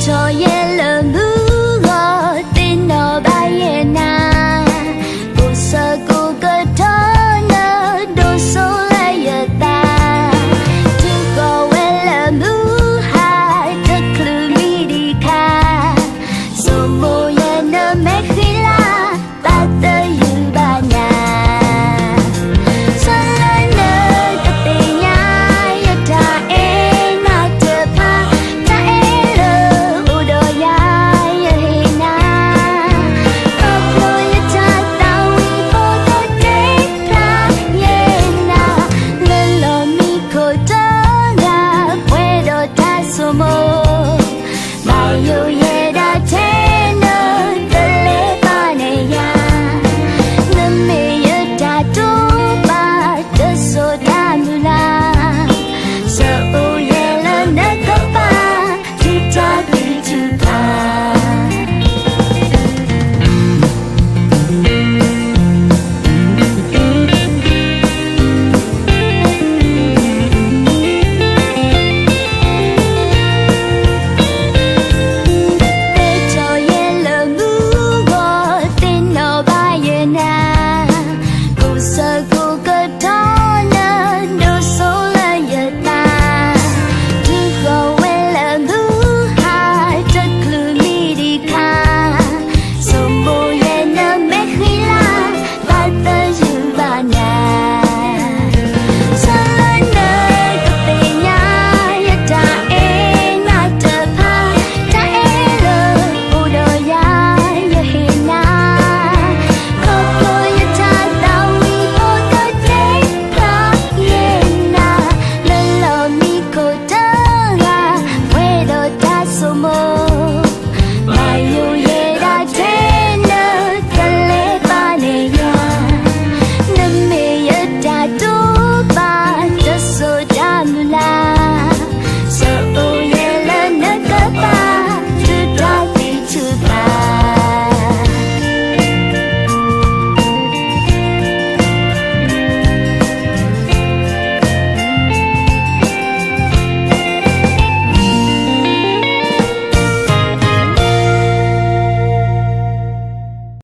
ထီၣ်ယဲလၢမူဂီၤ သ့ၣ်နီၣ်ဘၣ်ယဲနၤ, ကိးဆၢကိးကတီၢ်နဒိၣ်စိလၢယသး, တုၤဃီၤဝဲလၢမူဟါ တချုးမံဒံးခါ, ဆိမိၣ်ယဲနမဲာ်ဃံလၤ ဘၣ်သယုၢ်ဘၣ်နၤ ဆၢလၢနကသ့ၣ်ညါ ယတၢ်အဲၣ်နၤတဖၣ်, တၢ်အဲၣ်လၢအိၣ်ဒီးယၤ ယဟ့ၣ်နၤ, ခီဖျိယတၢ်သးဝံၣ်ဖိကတဲဖျါယဲနၤ, လၢလီၢ်မံခိၣ်တဂၤ ပှဲၤဒီးတၢ်ဆိမိၣ် ဘၣ်ယိၣ်ယဲဒၣ်ထဲနတလဲၤဘၣ်န့ၣ်ယၤ, နမ့ၢ်ယတၢ်တိာ်ပာ် တစိၤတၢ်မုၢ်လၢ်, ဆၢအိၣ်ယဲလၢနကပၤ တုၤတၢ်သံတုၤဖျါ သဲထီၣ်ယဲလၢမူဂီၤ သ့ၣ်နီၣ်ဘၣ်ယဲနၤ, ကိးဆၢကိးကတီၢ်နဒိၣ်စိလၢယသး, တုၤဃီၤဝဲလၢမူဟါ တချုးမံဒံးခါ, ဆိမိၣ်ယဲနမဲာ်ဃံလၤ ဘၣ်သယုၢ်ဘၣ်နၤ ဆၢလၢနကသ့ၣ်ညါ ယတၢ်အဲၣ်နၤတဖၣ်, တၢ်အဲၣ်လၢအိၣ်ဒီးယၤ ယဟ့ၣ်နၤ, ခီဖျိယတၢ်သးဝံၣ်ဖိကတဲဖျါယဲနၤ, လၢလီၢ်မံခိၣ်တဂၤ ပှဲၤဒီးတၢ်ဆိမိၣ်